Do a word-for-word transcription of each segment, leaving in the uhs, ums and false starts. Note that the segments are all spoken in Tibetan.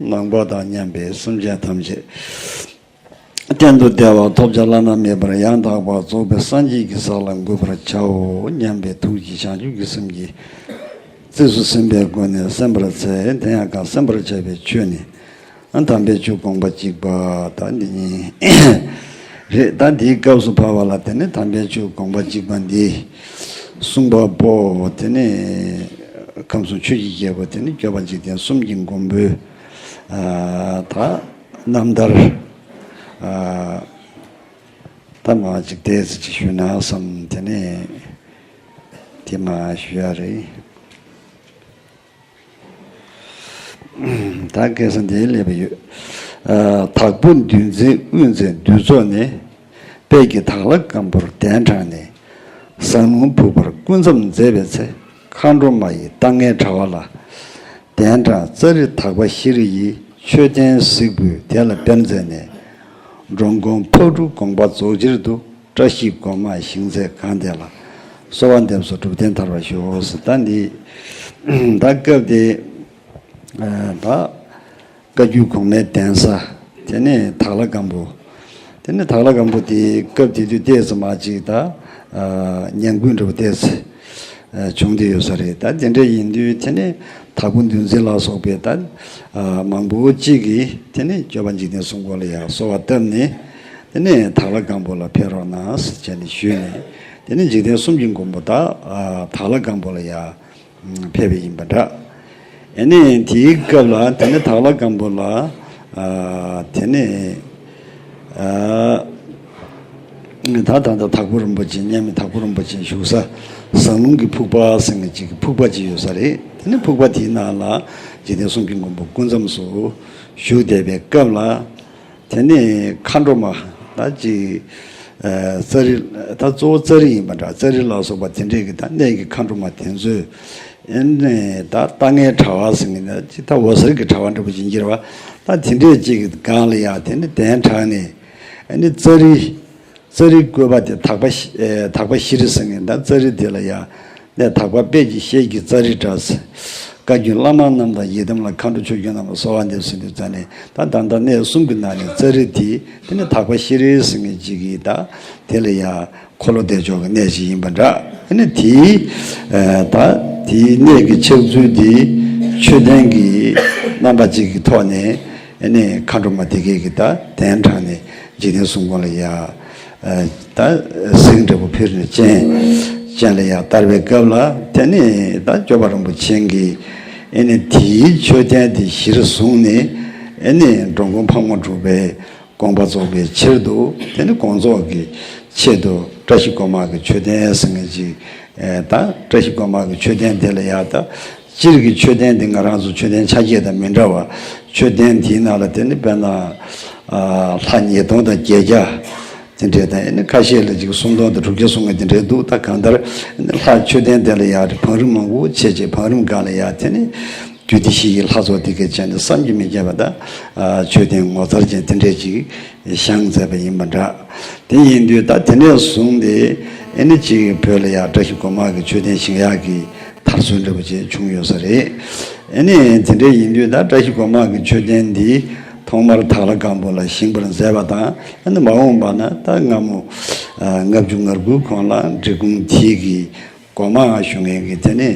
ནང་པ་དང་མཉམ་པའི་སེམས་ཅན་ཐམས་ཅད་གཏན་དུ་བདེ་བ་ཐོབ་བྱ་བླ་ན་མེད་པར་ཡང་དག་པར་རྫོགས་པའི་སངས་རྒྱས་ཀྱི་ས་ལ་འགོད་པར་བྱའོ་སྙམ་པའི་ཐུགས་ཀྱིས་བྱང་ཆུབ་ཀྱི་སེམས་ཀྱིས་རྩིས་སུ་ཟིན་པའི་སྒོ་ནས་གསན་པར་འཚལ། དེ་ཡང་གང་གསན་པར་བྱ་བའི་ཆོས་ནི། དམ་པའི་ཆོས་དགོངས་པ་གཅིག་པ་ད་འདི་ཉིད་རེད། ད་འདིའི་སྐབས་སུ་བབ་པ་ལ་དེ་ནི་དམ་པའི་ཆོས་དགོངས་པ་གཅིག་པ་འདི་གསུངས་པ་པོ་དེ་ནི་ཁམས་གསུམ་ཆོས་ཀྱི་རྒྱལ་པོ་དེ་ནི་སྐྱོབ་པ་འཇིག་རྟེན་གསུམ་གྱི་མགོན་པོའི་ད་རྣམ་ཐར་ད་མ་གཅིག་ཏོག་ཙམ་ཅིག་ཞུས་ན་བསམ། དེ་ནི་དེ་མ་ཞུ་ཡ་རེད། ད་སྐལ་བཟང་འདིའི་སླེབས་པ་ཡོད། དྭགས་པོ་འདུལ་འཛིན་དབུ་མཛད་འདུལ་ཚོགས་ནས། དཔལ་གྱི་དྭགས་ལྷ་སྒམ་པོར་གདན་དྲངས་ནས། ཟངས་ལུང་ཕུག་པར་སྐུ་མཚམས་མཛད་པའི་ཚེ། མཁའ་འགྲོ་མ་ཡི་ལྟ་ངན་དྲ་བ་ལ། གདན་དྲངས་ཙཱ་རི་དྭགས་པ་ཤྲཱི་ཡིས། མཆོད་རྟེན་གཟིགས་འབུལ་དེ་ལ་སྤེལ་མཛད་ནས། འགྲོ་མགོན་ཕག་གྲུ་དགོངས་པ་རྫོགས་ཕྱིར་དུ། བཀྲ་ཤིས་སྒོ་མང་ཞིང་མཛད་གང་དེ་ལ། གསོལ་བ་འདེབས་སོ་སྒྲུབ་བརྟན་ཐར་བར་ཤོག་ཟེར། ད་འདི་ད་སྐབས་དེ་ད་བཀའ་བརྒྱུད་གོང་མའི་གདན་ས་དེ་ནས་དྭགས་ལྷ་སྒམ་པོ། དེ་ནས་དྭགས་ལྷ་སྒམ་པོ་དེ་སྐབས་དེ་དུས་ཏོག་ཙམ་མ་ཅིག་ད་ཉམས་རྒུད་འདྲ་པོ་ཏོག་ཙམ་བྱུང་བསྡད་ཡོད་ས་རེད། ད་དེ་འདྲ་ཡིན་དུས་དེ་ནས་དྭགས་པོ་འདུལ་འཛིན་ལ་སོགས་པའི་ད་མང་པོ་ཅིག་གིས་དེ་ནས་སྐྱོབ་པ་འཇིག་རྟེན་གསུམ་མགོན་ལ་ཡང་གསོལ་བ་བཏབ་ནས། དེ་ནས་དྭགས་ལྷ་སྒམ་པོ་ལ་ཕེབས་རོགས་གནང་ཟེར་བྱས་ནས་ཞུས་ནས། དེ་ནས་འཇིག་རྟེན་གསུམ་གྱི་མགོན་པོ་ད་དྭགས་ལྷ་སྒམ་པོ་ལ་ཡང་ཕེབས་པ་ཡིན་པ་འདྲ། ཨ་ནི་དེའི་སྐབས་ལ་དེ་ནས་དྭགས་ལྷ་སྒམ་པོ་ལ་དེ་ནས་ད་ད་ལྟ་དྭགས་པོ་རིན་པོ་ཆེ་མཉམ་མེད་དྭགས་པོ་རིན་པོ་ཆེ་བཞུགས་ས་ཟངས་ལུང་གི་ཕུག་པ་ཟེར་མཁན་ཅིག་གི་ཕུག་པ་ཅིག་ཡོད་ས་རེད། དེ་ནས་ཕུག་པ་དེའི་ནང་ལ་འཇིག་རྟེན་གསུམ་གྱི་མགོན་པོ་སྐུ་མཚམས་སུ་བཞུགས་བསྡད་པའི་སྐབས་ལ། དེ་ནས་མཁའ་འགྲོ་མ་ད་ཅིག་ཙཱ་རི་ད་གཙོ་བོ་ཙཱ་རི་ཡིན་པ་འདྲ། ཙཱ་རི་ལ་སོགས་པ་དེ་འདྲས་ཀྱི་ད་གནས་ཀྱི་མཁའ་འགྲོ་མ་དེ་ཚོས་ཨེ་ནས་ད་ལྟ་ངན་དྲ་བ་ཟེར་མཁན་ད་ཅིག་ད་འོད་ཟེར་གྱི་དྲ་བ་འདྲ་པོ་ཅིག་འགྱེལ་བ་ད་དེ་འདྲས་ཅིག་གི་སྒང་ལ་ཡ་དེ་ནས་གདན་དྲངས་ནས། ཨེ་ནས་ཙཱ་རི་ཙཱ་རིའི་བཀོད་པ་དེ་དག་པ་ཤི་ཨེ་དག་པ་ཤྲཱི་ཟེར་མཁན་ད་ཙཱ་རི་དེ་ལ་ཡ། ནས་དག་པ་དཔལ་གྱི་ཤེལ་གྱི་ཙཱ་རི་འདྲ། བཀའ་བརྒྱུད་བླ་མ་རྣམས་དང་ཡི་དམ་ལ། མཁའ་འགྲོ་ཆོས་སྐྱོང་རྣམས་ལ་གསོལ་བ་འདེབས་ཟེར་དུས་ཙ་ནས་ད་ད་ལྟ་གནས་གསུམ་གྱི་ནང་ནས་ཙཱ་རི་དེ་དེ་ནི་དག་པ་ཤྲཱི་ཟེར་མཁན་ཅིག་གིས་ད་དེ་ལ་ཡ་འཁོར་ལོ་བདེ་མཆོག་གི་གནས་ཤིག་ཡིན་པ་འདྲ། དེ་ནི་དེའི་ད་དེའི་གནས་ཀྱི་ཆགས་ཚུལ་དེ་མཆོད་རྟེན་གྱི་རྣམ་པ་ཅིག་གི་ཐོག་ནས་ཨ་ནི་མཁའ་འགྲོ་མ་དེ་གས་ཀྱིས་ད་གདན་དྲངས་ནས་འཇིག་རྟེན་གསུམ་མགོན་ལ་ཡ། ད་གཟིགས་འདྲ་པོ་ཕུལ་ནས་སྤྱན་སྤྱན་ལ་ཡར་བསྟར་བའི་སྐབས་ལ་དེ་ནས་ད་སྐྱོབ་པ་རིན་པོ་ཆེ་གིས་ཨེ་ནི་དེའི་མཆོད་རྟེན་དེ་གཞིར་བཟུང་ནས་ཨེ་ནི་འགྲོ་མགོན་ཕག་མོ་གྲུ་པའི་དགོངས་པ་རྫོགས་པའི་ཕྱིར་དུ་དེ་ནི་དགོངས་རྫོགས་ཀྱི་ཆེད་དུ་བཀྲ་ཤིས་སྒོ་མང་གི་མཆོད་རྟེན་ཟེར་མཁན་ཅིག་ད་བཀྲ་ཤིས་སྒོ་མང་གི་མཆོད་རྟེན་དེ་ལ་ཡར་ད། སྤྱིར་གྱི་མཆོད་རྟེན་འདི་ང་རང་ཚོ་མཆོད་རྟེན་ཆ་བརྒྱད་དང་མི་འདྲ་བ། མཆོད་རྟེན་དེའི་ནང་ལ་དེ་ནི་དཔེར་ན། ལྷ་ཉིས་སྟོང་དང་བརྒྱད་བརྒྱ། དེ་འདྲས་དང་ཨེ་ནི་ཁ་ཤས་ལ་ཅིག་སུམ་སྟོང་དང་དྲུག་བརྒྱ་གསུང་མཁན་དེ་འདྲས་འདུག་ད་གང་ལྟར་ཨེ་ནི་ལྷ་མཆོད་རྟེན་དེ་ལ་ཡ་བང་རིམ་མང་པོ་ཕྱེ་བྱས་བང་རིམ་སྒང་ལ་ཡ་དེ་ནི། རྒྱུད་སྡེ་བཞི་ཡི་ལྷ་ཚོགས་དེ་གས་བྱས་ནས་བསམ་གྱིས་མི་ཁྱབ་པ་དང་། མཆོད་རྟེན་ངོ་མཚར་ཅན་དེ་འདྲས་ཅིག་བཞེངས་མཛད་པ་ཡིན་པ་འདྲ། དེ་ཡིན་དུས་ད་དེ་ནས་བཟུང་སྟེ་ཨེ་ནི་ཅིག་བོད་ལ་ཡ་བཀྲ་ཤིས་སྒོ་མང་གི་མཆོད་རྟེན་བཞེངས་ཡག་གི་དར་སྲོལ་འདྲ་པོ་ཅིག་བྱུང་ཡོད་ས་རེད། ཨེ་ནི་དེ་འདྲ་ཡིན་དུས་ད་བཀྲ་ཤིས་སྒོ་མང་གི་མཆོད་རྟེན་འདི་ཐོག་མར་དྭགས་ལྷ་སྒམ་པོ་ལ་བཞེངས་པར་མཛད་པ་དང་ཨེ་ནི་མ་འོངས་པ་ན་ད་སྔ་མོ་ལྔ་བཅུ་ང་དགུའི་གོང་ལ་འབྲི་གུང་དེ་གི་སྒོ་མང་བཞུགས་མཁན་གྱི་དེ་ནི་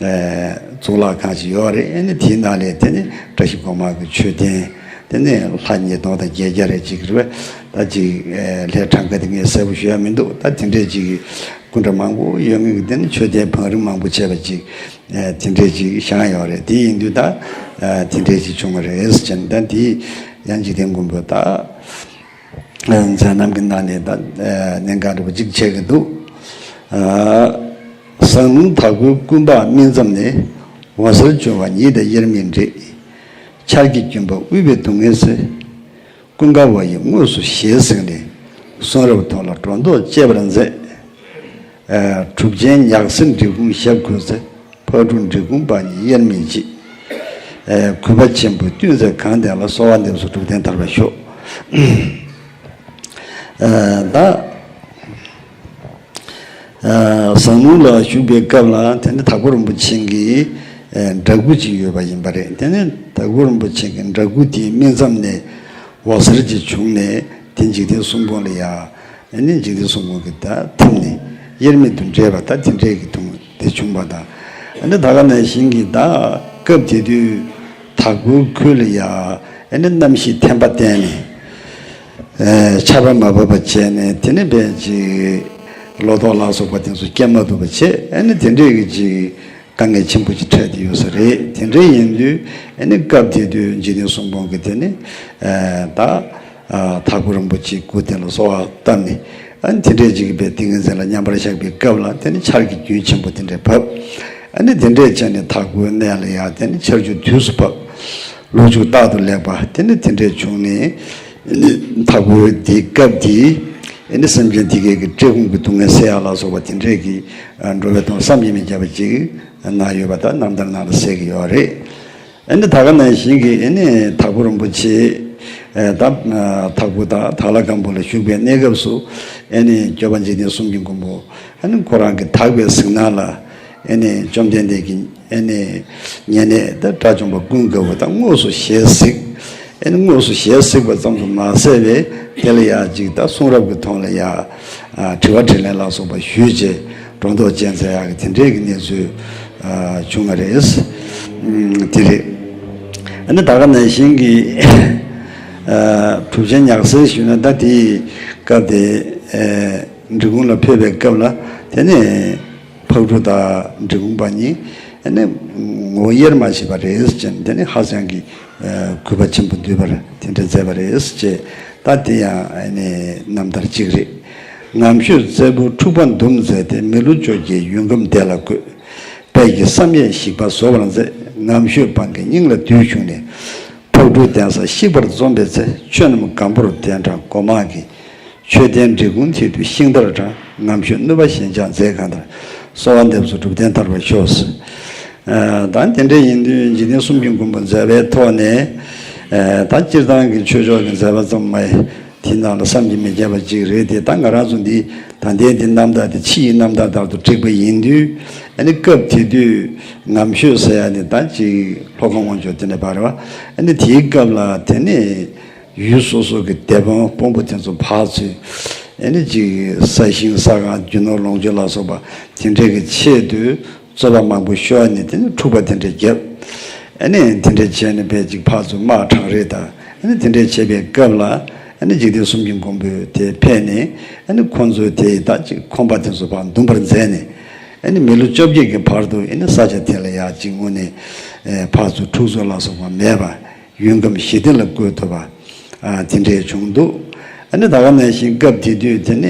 གཙུག་ལག་ཁང་ཞིག་ཡོད་རེད། ཨེ་ནི་དེའི་ནང་ལ་དེ་ནི་བཀྲ་ཤིས་སྒོ་མང་གི་མཆོད་རྟེན་དེ་ནི་ལྷ་ཉིས་སྟོང་དང་བརྒྱད་བརྒྱ་རེ་ཅིག་རེད་པས། ད་ཅིག་ལྷའི་གྲངས་ཀ་དེ་ངས་གསལ་པོ་ཞུ་ཡ་མི་འདུག་ད་དེ་འདྲས་ཅིག་སྐུ་འདྲ་མང་པོ་ཡོད་མཁན་གྱི་དེ་ནི་མཆོད་རྟེན་བང་རིམ་མང་པོ་བྱས་པ་ཅིག་དེ་འདྲས་ཅིག་བཞེངས་ཡོད་རེད། དེ་ཡིན་དུས་ད་དེ་འདྲས་ཅིག་བྱུང་བ་རེད་ཟེར་ནས་ད་འདི་ཡང་འཇིག་རྟེན་མགོན་པོ་ད། མཛད་རྣམ་གྱི་ནང་ནས་ད་གནད་འགག་འདྲ་པོ་གཅིག་བྱེད་ཀྱི་འདུག་ཟངས་ལུང་དྭགས་པོའི་སྐུ་འབག་སྨིན་མཚམས་ནས། འོད་གསལ་འབྱུང་བ་ཉིད་དང་དབྱེར་མེད་འདྲེས། ཆར་གྱི་རྒྱུན་པ་དབུལ་བའི་སྡུག་བསྔལ་སེལ། ཀུན་དགའ་བོ་ཡིས་དངོས་སུ་ཞལ་གཟིགས་ནས། གསུང་རབ་ཐོག་ལ་སྒྲོ་འདོགས་བཅད་པར་མཛད། གྲུབ་ཆེན་ཉག་སེར་འབྲི་གུང་ཞབས་གུས་ཚེ། ཕག་གྲུ་འབྲི་གུང་པ་ཉིད་དབྱེར་མེད་ཅིག་གུས་པ་ཆེན་པོས་བསྟུན་མཛད་གང་དེ་ལ་གསོལ་བ་འདེབས་སོ་སྒྲུབ་བརྟན་ཐར་པར་ཤོག་ད་ཟངས་ལུང་ལ་བཞུགས་པའི་སྐབས་ལ་དེ་ནི་དྭགས་པོ་རིན་པོ་ཆེ་གིས་ འདྲ་སྐུ་ཅིག་ཡོད་པ་ཡིན་པ་རེད། དེ་ནས་དྭགས་པོ་རིན་པོ་ཆེ་གི་འདྲ་སྐུ་དེའི་སྨིན་མཚམས་ནས་འོད་ཟེར་ཅིག་བྱུང་ནས། དེ་འཇིག་རྟེན་གསུམ་པོ་ལ་ཡ། ཨ་ནི་འཇིག་རྟེན་གསུམ་པོ་གི་ད་ཐིམ་ནས་དབྱེར་མེད་དུ་འདྲེས་པ་ད་དེ་འདྲས་ཀྱི་དུང་དེ་བྱུང་བ་དང་། ཨ་ནི་ད་ག་ནང་བཞིན་གྱི་ད་སྐབས་དེ་དུས་དྭགས་པོའི་ཁུལ་ལ་ཡ། ཨ་ནི་གནམ་གཤིས་ཐན་པ་བསྟན་ནས། ཆར་པ་མ་བབས་པ་བྱས་ནས། དེ་ནས་དཔེ་ཅིག་ལོ་ཏོག་ལ་སོགས་པ་དེ་ཚོ་སྐྱེ་མ་ཐུབ་པ་བྱས། ཨ་ནི་དེ་འདྲས་ཀྱི་ཅིག་དཀའ་ངལ་ཆེན་པོ་ཅིག་འཕྲད་དེ་ཡོད་ས་རེད། དེ་འདྲ་ཡིན་དུས་ཨ་ནི་སྐབས་དེ་དུས་འཇིག་རྟེན་གསུམ་པོ་གི་དེ་ནི་ད་དྭགས་པོ་རིན་པོ་ཆེའི་སྐུ་དེ་ལ་གསོལ་བ་བཏབ་ནས། ཨ་ནི་དེ་འདྲས་ཅིག་གི་དཔེ་ཏིང་ངེ་འཛིན་ལ་མཉམ་པར་བཞག་པའི་སྐབས་ལ། དེ་ནི་ཆར་གྱི་རྒྱུན་ཆེན་པོ་དེ་འདྲས་བབས། ཨ་ནི་དེ་འདྲས་བྱས་ནས་དྭགས་པོའི་གནས་ལ་ཡང་དེ་ནི་ཆར་ཆུ་དུས་སུ་བབས། ལོ་ཕྱུགས་རྟག་ཏུ་ལེགས་པ་དེ་ནི་དེ་འདྲས་བྱུང་ནས། ཨ་ནི་དྭགས་པོའི་དེའི་སྐབས་དེའི་ཨ་ནི་སེམས་ཅན་དེ་གའི་གི་བཀྲེས་སྐོམ་གྱི་སྡུག་བསྔལ་སེལ་ཡག་ལ་སོགས་པ་དེ་འདྲས་ཀྱི་འགྲོ་བའི་དོན་བསམ་གྱིས་མི་ཁྱབ་པ་ཅིག་གནང་ཡོད་པ་ད་རྣམ་ཐར་ནང་ལ་གསལ་གྱི་ཡོད་རེད། ཨ་ནི་ད་ག་ནང་བཞིན་གྱི་ཨ་ནི་དྭགས་པོ་རིན་པོ་ཆེ་ད་དྭགས་པོ་དང་དྭགས་ལྷ་སྒམ་པོ་ལ་བཞུགས་པའི་གནས་སྐབས་སུ། ཨ་ནི་སྐྱོབ་པ་འཇིག་རྟེན་གསུམ་གྱི་མགོན་པོ་ཨ་ནི་ཁོ་རང་གི་དག་པའི་གཟིགས་སྣང་ལ། ཨ་ནི་བཅོམ་ལྡན་འདས་ཀྱི་ཨ་ནི་ཉེ་གནས་ད་དགྲ་བཅོམ་པ་ཀུན་དགའ་བོ་དང་དངོས་སུ་ཞལ་གཟིགས། ཨ་ནི་དངོས་སུ་ཞལ་གཟིགས་པ་ཙམ་དུ་མ་ཟད་པའི་དེ་ལ་ཡ་ཅིག་ད་གསུང་རབ་ཀྱི་ཐོག་ལ་ཡ་དྲི་བ་དྲིས་ལན་ལ་སོགས་པ་ཞུས་རྗེས་སྒྲོ་འདོགས་བཅད་མཛད་ཡག་གི་དེ་འདྲའི་གི་གནས་ཚུལ་བྱུང་བ་རེད། དེ་རེད། ཨ་ནི་ད་ག་ནང་བཞིན་གྱི་གྲུབ་ཆེན་ཉག་གསལ་ཞུས་ན། ད་དེའི་སྐབས་དེ་འབྲི་གུང་ལ་ཕེབས་པའི་སྐབས་ལ། དེ་ནས་ཕག་གྲུ་དང་འབྲི་གུང་པ་གཉིས་ཨ་ནི་ངོ་བོ་དབྱེར་མ་ཕྱེད་པ་རེད་ཅེས། དེ་ནི་ཧ་ཅང་གི་གུས་པ་ཆེན་པོ་འདུས་པར་དེ་འདྲ་མཛད་པ་རེད་ཅེས། ད་དེ་ཡང་ཨ་ནི་རྣམ་ཐར་གཅིག་རེད། ངམ་ཤོད་སྲས་པོ་འཁྲུག་པ་འདུམ་མཛད་དེ། མི་ལུ་བཅོ་བརྒྱད་ཡུན་ཁམས་བདེ་ལ་བཀོད། དཔལ་གྱི་བསམ་ཡས་ཞིག་པ་བཟོ་བར་མཛད། ངམ་ཤོད་འབངས་ཀྱི་སྙིང་ལ་བདུད་ཞུགས་ནས། ཕག་གྲུ་གདན་ས་བཤིག་པར་འཛོམས་པའི་ཚེ། ཆོས་རྣམས་སྒམ་པོར་གདན་དྲངས་སྒོ་མང་གིས། མཆོད་རྟེན་འབྲི་གུང་མཐིལ་དུ་ཤིང་རྟར་དྲངས། ངམ་ཤོད་གནོད་པ་ཞེན་ཆགས་མཛད་གང་ལྟར། གསོལ་བ་འདེབས་སོ་སྒྲུབ་རྟེན་དར་བར་ཤོག། ད་དེ་འདྲ་ཡིན་དུས་འཇིག་རྟེན་གསུམ་གྱི་མགོན་པོ་མཛད་པའི་ཐོག་ནས། ད་སྤྱིར་བཏང་གི་ཆོས་ཕྱོགས་ཀྱི་མཛད་པ་ཙམ་མ་ཡིན། དེའི་ནང་ལ་བསམ་གྱིས་མི་ཁྱབ་པ་ཅིག་རེད་དེ། ད་ང་རང་ཚོ་འདི་ད་ལྟའི་འདི་རྣམ་ཐར་དེ་ཕྱི་ཡི་རྣམ་ཐར་ལྟར་དུ་བསྒྲིགས་པ་ཡིན་དུས། ཨ་ནི་སྐབས་དེ་དུས་ངམ་ཤོད་ཟེར་ཡ་ནི་ད་ཅིག་ལྷོ་ཁ་སྔོན་འཇུག་དེ་འདྲ་བ་རེད་བ། ཨ་ནི་དེའི་སྐབས་ལ་དེ་ནས་ཡུལ་སོ་སོ་གི་སྡེ་དཔོན་དཔོན་པོ་དེ་ཚོ་ཕར་ཚུར། ཨ་ནི་ཅིག་ས་ཞིང་ས་གང་རྒྱུ་ནོར་ལོངས་སྤྱོད་ལ་སོགས་པ་དེ་འདྲ་གི་ཆེད་དུ། རྩོད་པ་མང་པོ་ཤོར་ནས་དེ་ནས་འཁྲུག་པ་དེ་འདྲ་བརྒྱབ། ཨ་ནི་དེ་འདྲ་བྱས་ནས་དཔེ་ཅིག་ཕར་ཚུར་དམག་དྲག་རེས་དང་། ཨ་ནི་དེ་འདྲ་བྱས་པའི་སྐབས་ལ། ཨ་ནི་འཇིག་རྟེན་གསུམ་གྱི་མགོན་པོ་དེ་ཕེབས་ནས། ཨ་ནི་ཁོང་ཚོས་དེ་ད་ཅིག་ཁོམ་པ་དེ་ཚོ་ཕར་འདུམ་པར་མཛད་ནས། ཨ་ནི་མི་ལོ་བཅོ་བརྒྱད་ཀྱི་བར་དུ་ཨ་ནི་ས་ཆ་དེ་ལ་ཡ་ཅིག་དངོས་གནས་ཕར་ཚུར་འཁྲུག་རྩོད་ལ་སོགས་པ་མེད་པ། ཡུན་ཁམས་ཞི་བདེ་ལ་བཀོད་ཐུབ་པ། ཨ་དེ་འདྲས་བྱུང་འདུག། ཨ་ནི་ད་ག་ནང་བཞིན་སྐབས་དེ་དུས་དེ་ནས་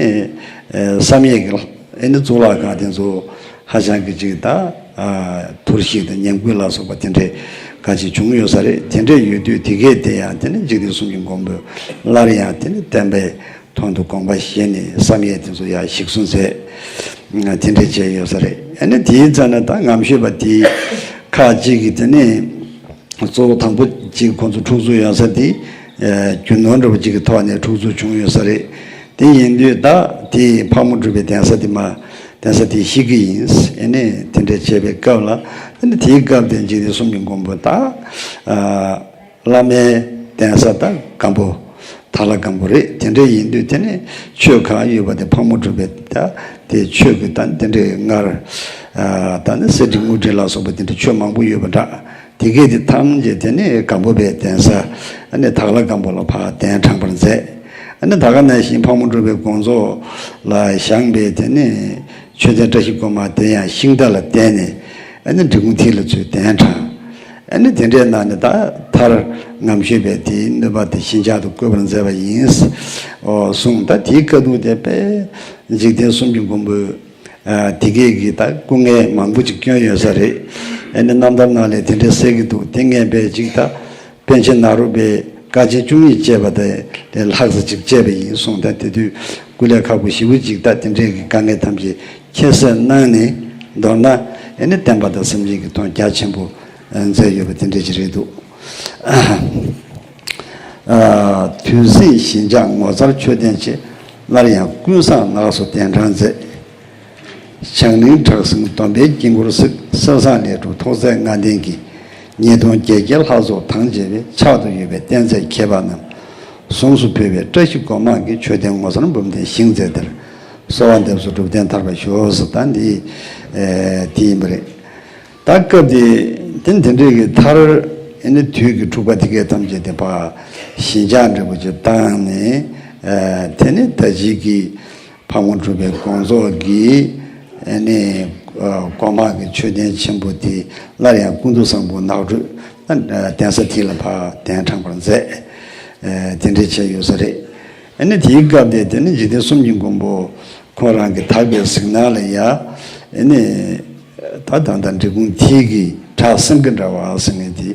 ཨ་བསམ་ཡས་ཀྱི་ཨ་ནི་གཙུག་ལག་ཁང་དེ་ཚོ་ཧ་ཅང་གི་ཅིག་ད་ཨ་འཐོར་ཞིག་དང་ཉམས་རྒུད་ལ་སོགས་པ་དེ་འདྲས་ག་ཅིག་བྱུང་ཡོད་ས་རེད། དེ་འདྲས་ཡོད་དུས་དེ་གས་དེ་ཡང་དེ་ནི་འཇིག་རྟེན་གསུམ་གྱི་མགོན་པོས་སླར་ཡང་དེ་ནི་བསྟན་པའི་དོན་དུ་དགོངས་པ་བཞེས་ནས་བསམ་ཡས་དེ་ཚོ་ཡང་ཞིག་གསོ་མཛད། ཨ་དེ་འདྲས་བྱས་ཡོད་ས་རེད། ཨ་ནི་དེའི་རྩ་ནས་ད་ངམ་ཤོད་པ་དེའི་ཁག་ཅིག་གིས་དེ་ནི། གཙོ་བོ་དང་པོ་གཅིག་ཁོང་ཚོ་འཁྲུག་རྩོད་ཡོད་ས་དེ། རྒྱུ་ནོར་འདྲ་པོ་གཅིག་གི་ཐོག་ནས་འཁྲུག་རྩོད་བྱུང་ཡོད་ས་རེད། དེ་ཡིན་དུས་ད་དེ་ཕག་མོ་གྲུ་པའི་གདན་ས་དེ་མ་གདན་ས་དེ་བཤིག་གི་ཡིན། ཨ་ནི་དེ་འདྲ་བྱས་པའི་སྐབས་ལ། ཨ་ནི་དེའི་སྐབས་དེ་འཇིག་རྟེན་གསུམ་གྱི་མགོན་པོ་ད་བླ་མའི་གདན་ས་ད་སྒམ་པོ། དྭགས་ལྷ་སྒམ་པོ་རེད། དེ་འདྲ་ཡིན་དུས་དེ་ནི་ཆོས་གང་ཡོད་པ་དེ་ཕག་མོ་གྲུ་པའི་ད་དེ་ཆོས་ཀྱི་ད་དེ་འདྲའི་སྔར་ད་ནི་གསེར་བྲིས་དངུལ་བྲིས་ལ་སོགས་པ་དེ་འདྲ་ཆོས་མང་པོ་ཡོད་པ་འདྲ། དེ་གས་དེ་ཐམས་ཅད་དེ་ནས་སྒམ་པོ་པའི་གདན་ས། ཨ་ནི་དྭགས་ལྷ་སྒམ་པོ་ལ་ཕར་གདན་དྲངས་པར་མཛད། ཨ་ནི་ད་ག་ནང་བཞིན་ཕག་མོ་གྲུ་པའི་དགོངས་རྫོགས་ལ་བཞེངས་པའི་དེ་ནས་མཆོད་རྟེན་བཀྲ་ཤིས་སྒོ་མང་དེ་ཡང་ཤིང་རྟ་ལ་བརྟེན་ནས། ཨ་ནི་འབྲི་གུང་མཐིལ་ལ་ཚུར་གདན་དྲངས། ཨ་ནི་དེ་འདྲའི་ནང་ནས་ད་མཐར་ངམ་ཤོད་པའི་དེའི་གནོད་པ་དེ་ཞི་འཇགས་སུ་བཀོད་པར་མཛད་པ་ཡིན། ཨོ་གསུངས། ད་དེའི་བཀའ་བསྡུར་དེ་དཔེ་འཇིག་རྟེན་གསུམ་གྱི་མགོན་པོས། ཨ་དེ་གས་ཀྱིས་ད་སྐུ་ངལ་མང་པོ་ཅིག་བསྐྱོན་ཡོད་ས་རེད། ཨ་ནི་རྣམ་ཐར་ནང་ལས་དེ་འདྲ་གསལ་གྱི་འདུག། དེ་ངས་དཔེ་ཅིག་ད་པཎ་ཆེན་ནཱ་རོ་པས་དཀའ་ཆེན་བཅུ་གཉིས་སྤྱད་པ་དེ་ལས་ལྷག་ཙམ་ཅིག་སྤྱད་པ་ཡིན་གསུངས། ད་དེ་དུས་སྐུ་ལས་ཁག་པོ་ཞེ་པོ་ཅིག་ད་དེ་འདྲས་ཀྱི་དཀའ་ངལ་ཐམས་ཅད་ཁྱད་བསད་གནང་ནས། མདོར་ན་ཨ་ནི་བསྟན་པ་དང་སེམས་ཅན་གྱི་དོན་རྒྱ་ཆེན་པོ་མཛད་ཡོད་པ་དེ་འདྲས་ཅིག་རེད་འདུག། ཨ་དུས་གསེས་ཞི་འཇགས་ངོ་མཚར་མཆོད་རྟེན་ཆེ། སླར་ཡང་ཀུན་བཟང་ནགས་སུ་གདན་དྲངས་མཛད། བྱང་གླིང་བྲག་སྲིན་སྡོམ་པའི་དཀྱིལ་འཁོར་གཟིགས། གསེར་ཟངས་ལས་གྲུབ་ཐོག་བརྩེགས་ལྔ་ལྡན་གྱི། ཉེས་ལྟུང་བརྒྱད་བརྒྱའི་ལྷ་ཚོགས་དང་བཅས་པའི། ཕྱག་ཏུ་ཡོད་པའི་རྟེན་རྫས་ཁྱད་པར་རྣམས། གཟུངས་སུ་ཕུལ་བའི་བཀྲ་ཤིས་སྒོ་མང་གི། མཆོད་རྟེན་ངོ་མཚར་འབུམ་ལྡན་ཞིང་མཛེས་དེར། གསོལ་བ་འདེབས་སོ་བསྒྲུབ་བསྟན་དར་བར་ཤོག་ཟེར། ད་འདི་ཨེ་དེ་ཡིན་པ་རེད། ད་སྐབས་དེ་དེ་དེ་འདྲའི་གི་མཐར་ཨེ་ནི་དུས་ཀྱི་འཁྲུག་པ་དེ་གའི་ཐམས་ཅད་དེ་ཕར་ཞི་འཇགས་འདྲ་པོ་ཅིག་བཏང་ནས། ཨེ་དེ་ནི་ད་ཅིག་གི་ཕ་བོང་གྲུ་པའི་དགོངས་རྫོགས་ཀྱིས་ཨེ་ནི་ཨ་སྒོ་མང་གི་མཆོད་རྟེན་ཆེན་པོ་དེ་སླར་ཡང་ཀུན་ཏུ་བཟང་པོ་ནགས་ཁྲོད་ཨ་གདན་ས་དེ་ལ་ཕར་གདན་དྲངས་པར་མཛད། ཨེ་དེ་འདྲ་བྱས་ཡོད་ས་རེད། ཨེ་ནི་དེའི་སྐབས་དེ་དེ་ནི་འཇིག་རྟེན་གསུམ་གྱི་མགོན་པོ་ཁོང་རང་གི་དག་པའི་གཟིགས་སྣང་ལ་ཡ། ཨེ་ནི་ད་ད་ལྟ་འབྲི་གུང་མཐིལ་གྱི་བྲག་སེང་གེ་འདྲ་བ་ཟེར་མཁན་དེ།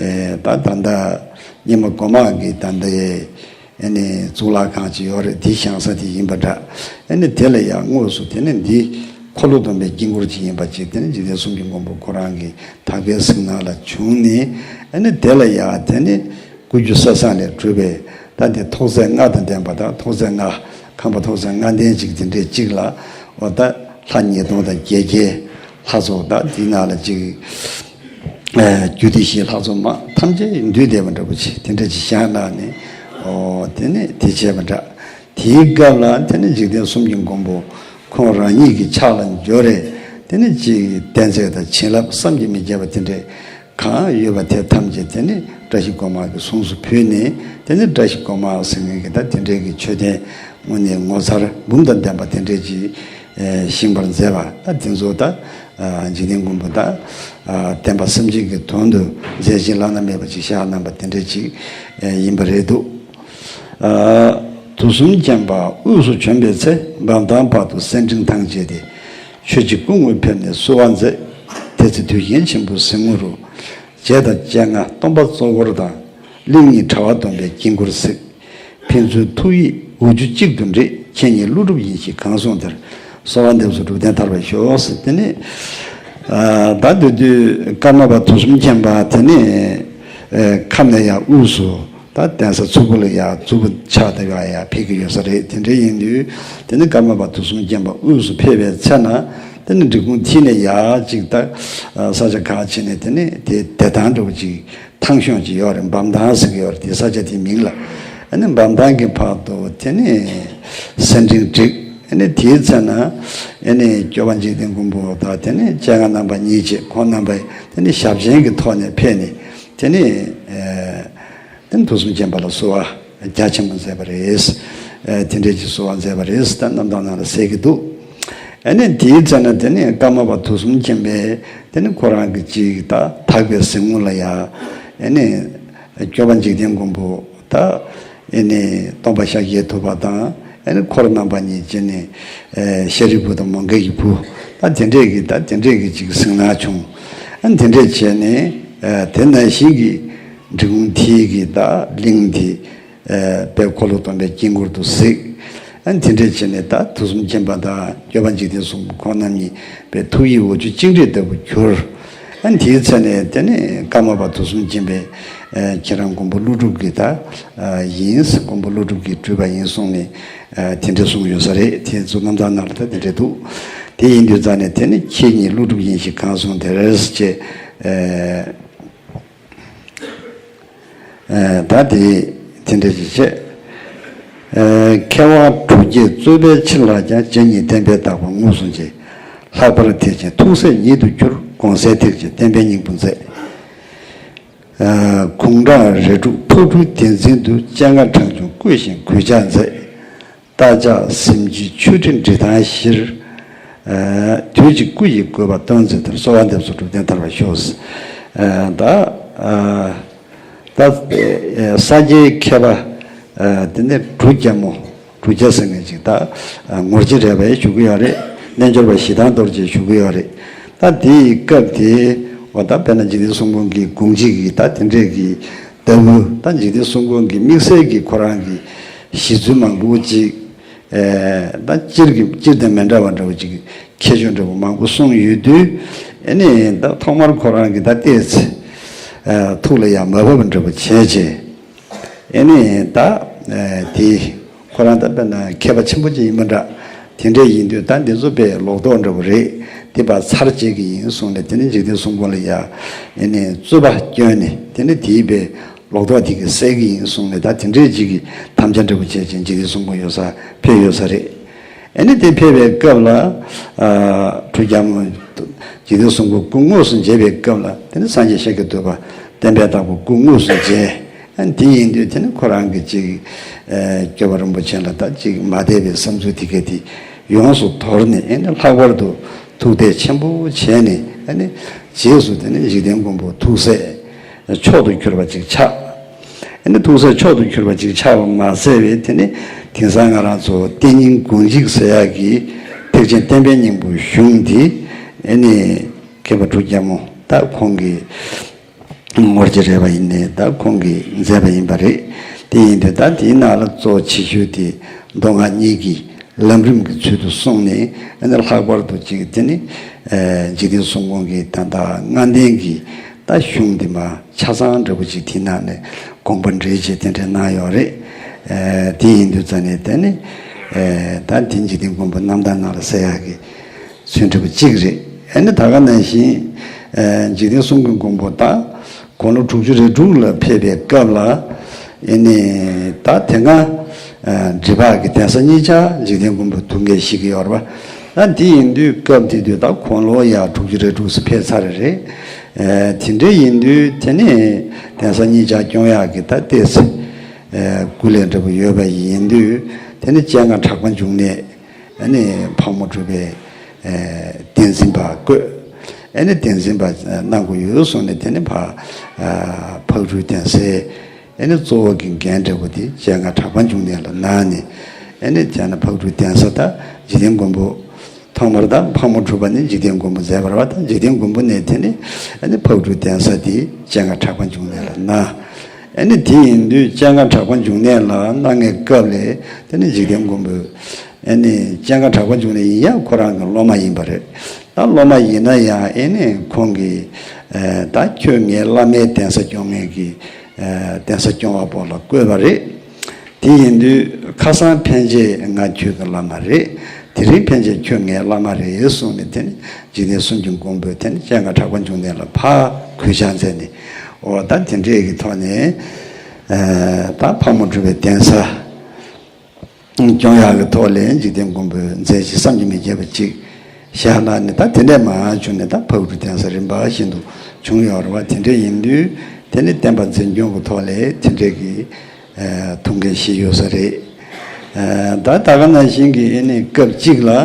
ཨེ་ད་ད་ལྟ་སྙེ་མོ་སྒོ་མང་གི་ད་ལྟའི་ཨེ་ནི་གཙུག་ལག་ཁང་ཅིག་ཡོད་རེད། དེ་བཞེངས་ས་དེ་ཡིན་པ་འདྲ། ཨེ་ནི་དེ་ལ་ཡང་དངོས་སུ་དེ་ནི་འདི་འཁོར་ལོ་སྡོམ་པའི་དཀྱིལ་འཁོར་ཅིག་ཡིན་པ་ཅིག་དེ་ནི་འཇིག་རྟེན་གསུམ་གྱི་མགོན་པོ་ཁོ་རང་གི་དག་པའི་གཟིགས་སྣང་ལ་བྱུང་ནས། ཨེ་ནི་དེ་ལ་ཡང་དེ་ནི་སྐུ་རྒྱུ་གསེར་ཟངས་ལས་གྲུབ་པའི་ད་དེ་ཐོག་བརྩེགས་ལྔ་དང་ལྡན་པ་དང་། ཐོག་བརྩེགས་ལྔ། ཁང་པ་ཐོག་བརྩེགས་ལྔ་ལྡན་ཅིག་དེ་འདྲའི་ཅིག་ལ། འོ་ད་ལྷ་ཉིས་སྟོང་དང་བརྒྱད་བརྒྱའི་ལྷ་ཚོགས་དང་དེའི་ནང་ལ་ཅིག་ཨེ་རྒྱུ་སྡེ་བཞིའི་ལྷ་ཚོགས་མ་ཐམས་ཅད་འདུས་བསྡད་པ་འདྲ་པོ་ཅིག་དེ་འདྲ་ཅིག་བཞེངས་གནང་ནས། འོ་དེ་ནས་དེ་བྱས་པ་འདྲ། དེའི་སྐབས་ལ་དེ་ནས་འཇིག་རྟེན་གསུམ་གྱི་མགོན་པོ་ཁོང་རང་ཉིད་ཀྱི་ཕྱག་ལ་འབྱོར་རེ། དེ་ནས་ཅིག་གདན་རྫས་དང་བྱིན་རླབས་བསམ་གྱིས་མི་ཁྱབ་པ་དེ་འདྲས་གང་ཡོད་པ་དེ་ཐམས་ཅད་དེ་ནི་བཀྲ་ཤིས་སྒོ་མང་གི་གཟུངས་སུ་ཕུལ་ནས། དེ་ནི་བཀྲ་ཤིས་སྒོ་མང་ཟེར་མཁན་གྱི་ད་དེ་འདྲའི་གི་མཆོད་རྟེན་དངོས་གནས་ངོ་མཚར་འབུམ་དང་ལྡན་པ་དེ་འདྲའི་ཅིག་ཨེ་བཞེངས་པར་མཛད་པ། ད་དེ་ཚོ་ད་ཨ་འཇིག་རྟེན་མགོན་པོ་ད་ཨ་བསྟན་པ་སེམས་ཅན་གྱི་དོན་དུ་མཛད་ཅིང་བླ་ན་མེད་པ་ཅིག་བཞག་གནང་པ་དེ་འདྲ་ཅིག་ཨེ་ཡིན་པ་རེད་འདུག་ཨ་དུས་གསུམ་མཁྱེན་པ་དབུས་སུ་བྱོན་པའི་ཚེ། འབབ་ཐང་བར་དུ་སེར་ཕྲེང་ཐང་བཅད་དེ། ཆོས་ཀྱི་སྐུ་དངོས་ཕེབས་ནས་གསོལ་བ་མཛད། དེ་ཚེ་དུས་གཞན་ཆེན་པོའི་གཟིགས་ངོ་རུ། བྱད་དང་སྤྱན་སྔ་སྟོང་པ་གཙོ་འཁོར་དང་། གླིང་གཉིས་དྲ་བ་སྡོམ་པའི་དཀྱིལ་འཁོར་གཟིགས། ཕན་ཚུན་ཐུགས་ཡིད་འོ་ཆུ་གཅིག་ཏུ་འདྲེས། ཁྱེད་ཉིད་ཀླུ་སྒྲུབ་ཡིན་ཞེས་གང་གསུངས་དེར། གསོལ་བ་འདེབས་སོ་བསྒྲུབ་བསྟན་དར་བར་ཤོག་ཟེར། དེ་ནས་ཨ་ད་དེ་དུས་ཀརྨ་པ་དུས་གསུམ་མཁྱེན་པ་དེ་ནས་ཨ་ཁམས་ནས་ཡར་དབུས་སུ་ད་གདན་ས་མཚུར་ཕུ་ལ་ཡར་མཚུར་ཕུ་ཕྱག་དེ་བ་ཡར་ཕེབས་ཀྱི་ཡོད་ས་རེད། དེ་འདྲ་ཡིན་དུས་དེ་ནས་ཀརྨ་པ་དུས་གསུམ་མཁྱེན་པ་དབུས་སུ་ཕེབས་པའི་ཚེ་ན། དེ་ནས་འབྲི་གུང་མཐིལ་ནས་ཡར་ཅིག་ད་ས་ཆ་ཁག་ཕྱེ་ནས་དེ་ནས་དེ་བདེ་ཐང་འདྲ་བོ་ཅིག་ཐང་གཤོང་ཅིག་ཡོད་རེད། འབམ་ཐང་ཟེར་གྱི་ཡོད་རེད། དེ་ས་ཆ་དེའི་མིང་ལ། ཨ་ནི་འབམ་ཐང་གི་བར་དུ་དེ་ནས་སེར་ཕྲེང་བསྒྲིགས། ཨ་ནི་དེའི་ཚེ་ན་ཨ་ནི་སྐྱོབ་པ་འཇིག་རྟེན་མགོན་པོ་དང་དེ་ནས་སྤྱན་སྔ་རྣམ་པ་གཉིས་བཅས་ཁོང་རྣམ་པ་དེ་ནས་ཞབས་ཆེན་གྱི་ཐོག་ནས་ཕེབས་ནས་དེ་ནས་ཨ་དེ་ནས་དུས་གསུམ་མཁྱེན་པ་ལ་གསོལ་བ་རྒྱ་ཆེན་པོ་མཛད་པ་རེད། ཨ་དེ་འདྲའི་ཅིག་གསོལ་བ་མཛད་པ་རེད་ཟེར་ད་རྣམ་ཐར་ནང་ལ་གསལ་གྱི་འདུག་ཨ་ནི་དེའི་ཚེ་ན་དེ་ནས་ཀརྨ་པ་དུས་གསུམ་མཁྱེན་པས་དེ་ནི་ཁོ་རང་གི་ཅིག་ད་དག་པའི་གཟིགས་ངོ་ལ་ཡ། ཨ་ནི་སྐྱོབ་པ་འཇིག་རྟེན་མགོན་པོ་ད་ཨ་ནི་སྟོན་པ་ཤཱཀྱའི་ཐུབ་པ་དང་། ཨ་ནི་འཁོར་རྣམ་པ་གཉིས་བྱས་ནས་ཨ་ཤཱ་རིའི་བུ་དང་མོའུ་འགལ་གྱི་བུ། ད་དེ་འདྲས་ཀྱི་ད་དེ་འདྲས་ཀྱི་ཅིག་གཟིགས་སྣང་བྱུང་། ཨ་ནི་དེ་འདྲས་བྱས་ནས་ཨ་དེ་ནང་བཞིན་གྱི་འབྲི་གུང་མཐིལ་གྱི་ད་གླིང་དེ། ཨ་དཔལ་འཁོར་ལོ་སྡོམ་པའི་དཀྱིལ་འཁོར་དུ་གཟིགས། ཨ་དེ་འདྲས་བྱས་ནས་ད་དུས་གསུམ་མཁྱེན་པ་དང་སྐྱོབ་པ་འཇིག་རྟེན་གསུམ་པོ་ཁོང་རྣམ་གཉིས་པའི་ཐུགས་ཡིད་འོ་ཆུ་གཅིག་འདྲེས་ལྟ་བུ་གྱུར། ཨ་དེའི་ཚེ་ནས་དེ་ནས་ཀརྨ་པ་དུས་གསུམ་མཁྱེན་པས་ཨ་ཁྱེད་རང་མགོན་པོ་ཀླུ་སྒྲུབ་ཀྱི་ད་ཨ་ཡིན། མགོན་པོ་ཀླུ་སྒྲུབ་ཀྱི་སྤྲུལ་པ་ཡིན་གསུངས་ནས་ཨ་དེ་འདྲས་གསུངས་ཡོད་ས་རེད། དེ་ཚོ་རྣམ་ཐར་ནང་ལ་ད་དེ་འདྲས་འདུག་དེ་ཡིན་དུས་ཙང་ནས་དེ་ནས་ཁྱེད་ཉིད་ཀླུ་སྒྲུབ་ཡིན་ཞེས་གང་གསུངས་དེར་ཅེས་ཨ། ཨ་ད་དེ་དེ་འདྲ་ཞིག་བྱས། ཨ་མཁས་དབང་གྲུབ་རྒྱལ་གཙོས་པའི་ཕྱིར་ལྷག་ཀྱང་། རྗེ་ཉིད་བསྟན་པའི་བདག་པོ་ངོས་བཟུང་བྱས། ལྷག་པར་ཐེག་ཆེན་ཐུགས་སྲས་ཉིད་དུ་གྱུར། དགོངས་གསལ་ཐེག་ཆེན་བསྟན་པའི་སྙིང་པོ་མཛད། ཨ་དགུང་གྲངས་རེ་དྲུག་ཕུར་བུའི་དེ་འཛིན་དུ། སྤྱན་སྔ་གྲངས་ཆུང་བསྐུལ་ཞིང་གུས་ཕྱག་མཛད། རྟ་ལྕག་གཟིམ་ཆུང་ཆོས་ཁྲི་འབྲི་ཐང་བཞིར། ཨ་དུས་གཅིག་སྐུ་ཡི་བཀོད་པ་སྟོན་མཛད་དེར། གསོལ་བ་འདེབས་སོ་བསྒྲུབ་བསྟན་དར་བར་ཤོག་ཨ་ད་ཨ་ད་ཨ་ས་སྐྱའི་མཁས་པ་ཨ་དེ་ནས་གྲུ་རྒྱལ་མོ། གྲུ་རྒྱལ་ཟེར་མཁན་ཅིག་ད་ཨ་ངོར་ཆེན་རས་པ་ཡིས་ཞུ་གི་ཡོད་རེད། རྣལ་འབྱོར་པ་ཞེ་སྡང་རྡོ་རྗེས་ཞུ་གི་ཡོད་རེད། ད་དེའི་སྐབས་དེ་འོ་ད་དཔེར་ན་འཇིག་རྟེན་གསུམ་མགོན་གྱི་དགོངས་གཅིག་གི་ད་དེ་འདྲས་ཀྱི་ལྟ་བུ། ད་འཇིག་རྟེན་གསུམ་མགོན་གྱི་དམིགས་བསལ་གྱི་ཁོ་རང་གི་གཞི་ཚུལ་མང་པོ་ཅིག་ཨེ་ད་སྤྱིར་གྱི་སྤྱིར་དང་མི་འདྲ་བ་འདྲ་བོ་ཅིག་ཁྱད་ཆོས་འདྲ་བོ་མང་པོ་གསུངས་ཡོད་དུས། ཨེ་ནི་ད་ཐོག་མར་ཁོ་རང་གིས་ད་བལྟས་ཚེ་ཨེ་ཐུགས་ལ་ཡང་མ་བབས་པ་འདྲ་བོ་བྱས་བྱས། ཨེ་ནི་ད་ཨེ་དེ་ཁོ་རང་ད་དཔེར་ན་མཁས་པ་ཆེན་པོ་ཅིག་ཡིན་པ་འདྲ། དེ་འདྲ་ཡིན་དུས་ད་འདི་ཚོ་དཔེ་ལོག་རྟོག་འདྲ་བོ་རེད། འདི་ཕར་ཚར་བཅད་ཀྱི་ཡིན་གསུངས་ནས། དེ་ནི་འཇིག་རྟེན་གསུམ་མགོན་ལ་ཡ་ཨེ་ནི་རྩོད་པ་བསྐྱོན་ནས། དེ་ནི་དེའི་དཔེ་ལོག་རྟོག་དེ་གི་སེལ་གྱི་ཡིན་གསུངས་ནས། ད་དེ་འདྲའི་ཅིག་གི་དམ་བཅའ་འདྲ་བོ་བྱས་ཅིང་འཇིག་རྟེན་གསུམ་མགོན་ཡོད་ས་ཕེབས་ཡོད་ས་རེད། ཨེ་ནི་དེ་ཕེབས་པའི་སྐབས་ལ། ཨ་གྲུབ་རྒྱལ་མོ་འཇིག་རྟེན་གསུམ་མགོན་སྐུ་དངོས་སུ་མཇལ་བའི་སྐབས་ལ། དེ་ནི་སངས་རྒྱས་ཤཱཀྱ་ཐུབ་པ་བསྟན་པའི་བདག་པོ་སྐུ་དངོས་སུ་མཇལ། ཨ་དེ་ཡིན་དུས་དེ་ནི་ཁོ་རང་གི་ཅིག་ཨ་སྐྱོབ་པ་རིན་པོ་ཆེ་ལ་ད་ཅིག་མ་དད་པའི་བསམ་ཚུལ་དེ་ག་དེ་ཡོངས་སུ་དོར་ནས། ཨེ་ནི་ལྷག་པར་དུ་ཐུགས་དད་ཆེན་པོ་བྱས་ནས། ཨེ་ནི་རྗེས་སུ་དེ་ནི་འཇིག་རྟེན་མགོན་པོ་ཐུགས་སྲས་མཆོག་ཏུ་གྱུར་པ་ཅིག་ཆགས། ཨེ་ནི་ཐུགས་སྲས་མཆོག་ཏུ་གྱུར་པ་ཅིག་ཆགས་པ་མ་ཟད་པའི། དེ་ནི་དེང་སང་ང་རང་ཚོ་གཏན་ཉིན་དགོངས་གཅིག་ཟེར་ཡག་གི་ཐེག་ཆེན་བསྟན་པའི་སྙིང་པོ་གཞུང་དེ། ཨེ་ནི་མཁན་པོ་གྲུབ་རྒྱལ་མོ་ད་ཁོང་གི་ངོར་གྱི་རེད་པ་ཡིན་ནའི། ད་ཁོང་གིས་མཛད་པ་ཡིན་པ་རེད། དེ་ཡིན་དུས་ད་དེའི་ནང་ལ་གཙོ་ཆེ་ཤོས་དེ་མདོ་སྔགས་གཉིས་ཀྱི་ལམ་རིམ་གྱི་ཚུལ་དུ་གསུངས་ནས། ཨ་ནི་ལྷག་པར་དུ་ཅིག་དེ་ནི་ཨ་འཇིག་རྟེན་གསུམ་མགོན་གྱི་ད་ལྟ་ལྔ་ལྡན་གྱི་ད་གཞུང་འདི་མ་ཆ་ཚང་འདྲ་བོ་ཅིག་དེའི་ནང་ནས་དགོངས་པ་འགྲེལ་བྱས་དེ་འདྲ་གནང་ཡོད་རེད། ཨ་དེ་ཡིན་དུས་ཙ་ནས་དེ་ནི་ཨ་ད་དེ་འཇིག་རྟེན་མགོན་པོ་རྣམ་ཐར་ནང་ལ་གསལ་ཡག་གི་ཚུལ་འདྲ་བོ་གཅིག་རེད། ཨ་ནི་ད་ག་ནང་བཞིན་ཨ་འཇིག་རྟེན་གསུམ་མགོན་མགོན་པོ་ད་དགུང་ལོ་དྲུག་ཅུ་རེ་དྲུག་ལ་ཕེབས་པའི་སྐབས་ལ། ཨེ་ནི་ད་དེ་སྔ་ཨ་སྒྲིབ་པ་གི་གདན་ས་གཉིས་ཆ་འཇིག་རྟེན་མགོན་པོ་ཐུགས་འགན་བཞེས་ཀྱི་ཡོད་རེད་པ། ད་དེ་ཡིན་དུས་སྐབས་དེ་དུས་ད་དགུང་ལོ་ཡ་དྲུག་ཅུ་རེ་དྲུག་ཙམ་ཕེབས་ཚར་རེད། ཨ་དེ་འདྲ་ཡིན་དུས་དེ་ནི་གདན་ས་གཉིས་ཆ་སྐྱོང་ཡག་གི་ད་ལྟས་ཨ་སྐུ་ལས་འདྲ་བོ་ཡོད་པ་ཡིན་དུས། དེ་ནི་སྤྱན་སྔ་གྲགས་པ་འབྱུང་གནས། ཨ་ནི་ཕག་མོ་གྲུ་པའི་ཨ་བསྟན་འཛིན་པ་བསྐོས། ཨ་ནི་བསྟན་འཛིན་པ་གནང་དགོས་ཡོད་གསུངས་ནས། དེ་ནི་ཕ་ཨ་ཕག་གྲུའི་གདན་སའི་ཨ་ནི་གཙོ་བོ་གི་འགན་འདྲ་བོ་དེ་སྤྱན་སྔ་གྲགས་པ་འབྱུང་གནས་ལ་གནང་ནས། ཨ་ནི་དེ་ནི་ཕག་གྲུའི་གདན་ས་ད་འཇིག་རྟེན་མགོན་པོ། ཐོག་མར་ད་ཕག་མོ་གྲུ་པ་ནས་འཇིག་རྟེན་མགོན་པོ་མཛད་པ་རེད་པ། ད་འཇིག་རྟེན་མགོན་པོ་ནས་དེ་ནི་ཨ་ནི་ཕག་གྲུའི་གདན་ས་དེ་སྤྱན་སྔ་གྲགས་པ་འབྱུང་གནས་ལ་གནང་། ཨ་ནི་དེ་ཡིན་དུས་སྤྱན་སྔ་གྲགས་པ་འབྱུང་གནས་ལ་གནང་མཁན་སྐབས་ལ། དེ་ནི་འཇིག་རྟེན་མགོན་པོ་ཨ་ནི་སྤྱན་སྔ་གྲགས་པ་འབྱུང་གནས་ཡིན་ཡང་ཁོ་རང་གི་སློབ་མ་ཡིན་པ་རེད། ད་སློབ་མ་ཡིན་ན་ཡང་ཨ་ནི་ཁོང་གིས་ཨ་ད་ཁྱོད་ངའི་བླ་མའི་གདན་ས་སྐྱོང་མཁན་གྱི་ཨ་གདན་ས་སྐྱོང་བ་པོ་ལ་བསྐོས་པ་རེད། དེ་ཡིན་དུས་ཁ་སང་ཕན་ཆད་ང་ཁྱོད་ཀྱི་བླ་མ་རེད། དེ་རིང་ཕན་ཆད་ཁྱོད་ངའི་བླ་མ་རེད་གསུངས་ནས། དེ་ནི་འཇིག་རྟེན་གསུམ་གྱི་མགོན་པོས་དེ་ནི་སྤྱན་སྔ་གྲགས་པ་འབྱུང་གནས་ལ་ཕར་གུས་ཕྱག་མཛད་ནས། འོ་ད་དེ་འདྲས་ཀྱི་ཐོག་ནས་ཨ་ད་ཕག་མོ་གྲུ་པའི་གདན་ས་སྐྱོང་ཡག་གི་ཐོག་ལ་འཇིག་རྟེན་མགོན་པོས་མཛད་རྗེས་བསམ་གྱིས་མི་ཁྱབ་པ་ཅིག་བཞག་གནང་ནས། ད་དེ་ནས་མར་བྱུང་ནས་ད་ཕག་གྲུ་གདན་ས་རིམ་པ་བཞིན་དུ་བྱུང་ཡོད་རེད་པ། དེ་འདྲས་ཡིན་དུས་དེ་ནི་བསྟན་པ་འཛིན་སྐྱོང་གི་ཐོག་ལ་དེ་འདྲས་ཀྱི་ཨ་ཐུགས་འགན་བཞེས་ཡོད་ས་རེད། ཨ་ད་ད་ག་ནང་བཞིན་གྱི་ཨ་ནི་སྐབས་གཅིག་ལ་ཨ་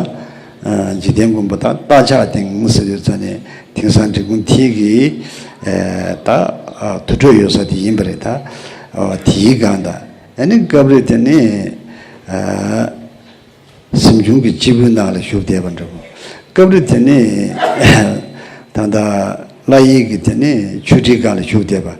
འཇིག་རྟེན་མགོན་པོ་ད་རྟ་ཕྱག་སྟེང་ཟེར་དུས་ཙ་ནས་དེང་སང་འབྲི་གུང་མཐིལ་གྱི་ཨ་ད་ཨ་དུར་ཁྲོད་ཡོད་ས་དེ་ཡིན་པ་རེད། ད་ཨ་དེའི་སྒང་དང་། ཨ་ནི་སྐབས་རེ་དེ་ནི་ཨ་གཟིམ་ཆུང་གི་སྤྱིལ་བུའི་ནང་ལ་བཞུགས་བསྡད་པ་འདྲ་བོ། སྐབས་རེ་དེ་ནི་ད་ལྟ་བླ་ཡུལ་གྱི་དེ་ནི་ཆོས་ཁྲིའི་སྒང་ལ་བཞུགས་བསྡད་པ།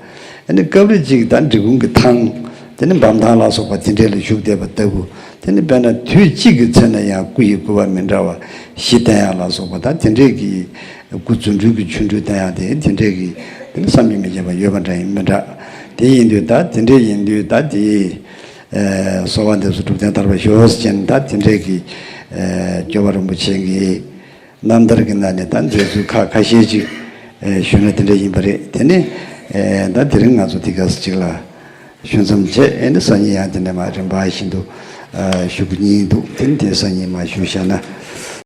ཨ་ནི་སྐབས་རེ་ཅིག་ད་འབྲི་གུང་གི་ཐང་། དེ་ནི་འབམ་ཐང་ལ་སོགས་པ་དེ་འདྲས་ལ་བཞུགས་བསྡད་པ་ལྟ་བུ། དེ་ནི་དཔེར་ན་དུས་གཅིག་གི་ཚེ་ན་ཡང་སྐུ་ཡི་སྐུ་པར་མི་འདྲ་བ་བཞི་བསྟན་ཡག་ལ་སོགས་པ། ད་དེ་འདྲས་ཀྱི་སྐུ་རྫུ་འཕྲུལ་གྱི་ཆོ་འཕྲུལ་བསྟན་ཡག་དེ་དེ་འདྲས་ཀྱི་དེ་ནི་བསམ་གྱིས་མི་ཁྱབ་པ་ཡོད་པ་འདྲ་ཡིན་མི་འདྲ། དེ་ཡིན་དུས་ད་དེ་འདྲས་ཡིན་དུས་ད་དེ་ཨ་གསོལ་བ་འདེབས་སོ་སྒྲུབ་སྟན་དར་བར་ཤོག་ཟེར་ནས། ད་དེ་འདྲས་ཀྱི་ཨ་སྐྱོབ་པ་རིན་པོ་ཆེ་གི་རྣམ་ཐར་གྱི་ནང་ནས་ད་མཛད་ཚུལ་ཁག་ཁ་ཤས་ཅིག་ཨ་ཞུས་ན་དེ་འདྲ་ཡིན་པ་རེད། དེ་ནས་ཨ་ད་དེ་རིང་ང་ཚོ་འདི་ག་ས་ཅིག་ལ་ཞུ་མཚམས་བཅད། ཨ་ནི་སང་ཉིན་ཡང་དེ་འདྲ་མར་རིམ་པ་བཞིན་དུ་ཨ་ཞུ་གི་ཡིན་འདུག་དེ་ནི་དེ་སང་ཉིན་མར་ཞུ་བཞག་ན།